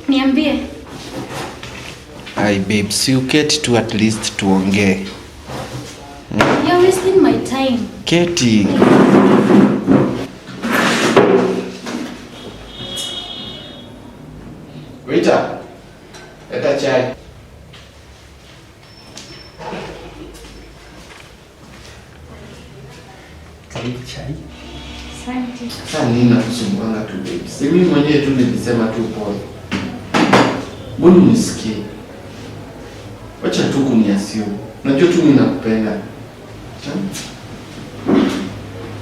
Niambie. Ai babe, si uketi tu at least tuongee. You're wasting my time. Keti. Waiter, leta chai. Karibu chai. Asante. Sasa nini nakusumbuanga tu babe? Si mimi mwenyewe tu nilisema tu pole. Mbona unisikie? Wacha tu kuniasiu. Unajua tu mimi nakupenda.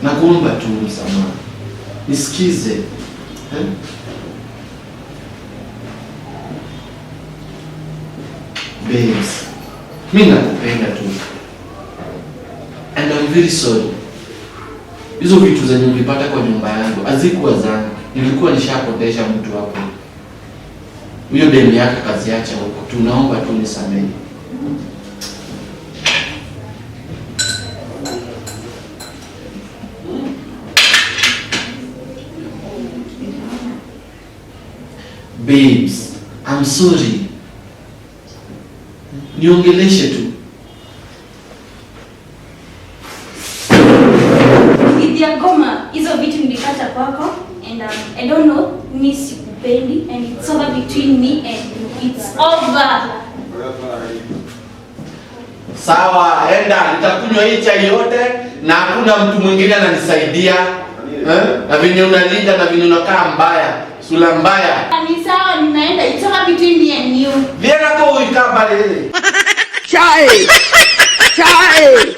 Nakuomba tu msamaha. Nisikize. Eh? Babes, mimi nakupenda tu. And I'm very sorry. Hizo vitu zenye ulipata kwa nyumba yangu hazikuwa zangu. Nilikuwa nishapotesha mtu hapo. Huyo demu yake kaziacha huko. Tunaomba tu nisamehe. Babes, I'm sorry. Niongeleshe tu. Goma, hizo vitu nilipata kwako and I don't know, mi sikupendi and it's over between me and you. It's over. Sawa, enda, nitakunywa hii chai yote na hakuna mtu mwingine ananisaidia. Eh? Na venye unalinda na venye unakaa mbaya, sura mbaya. Ni sawa, ninaenda. It's over between me and you. Viena ko uikabale. Chai! Chai!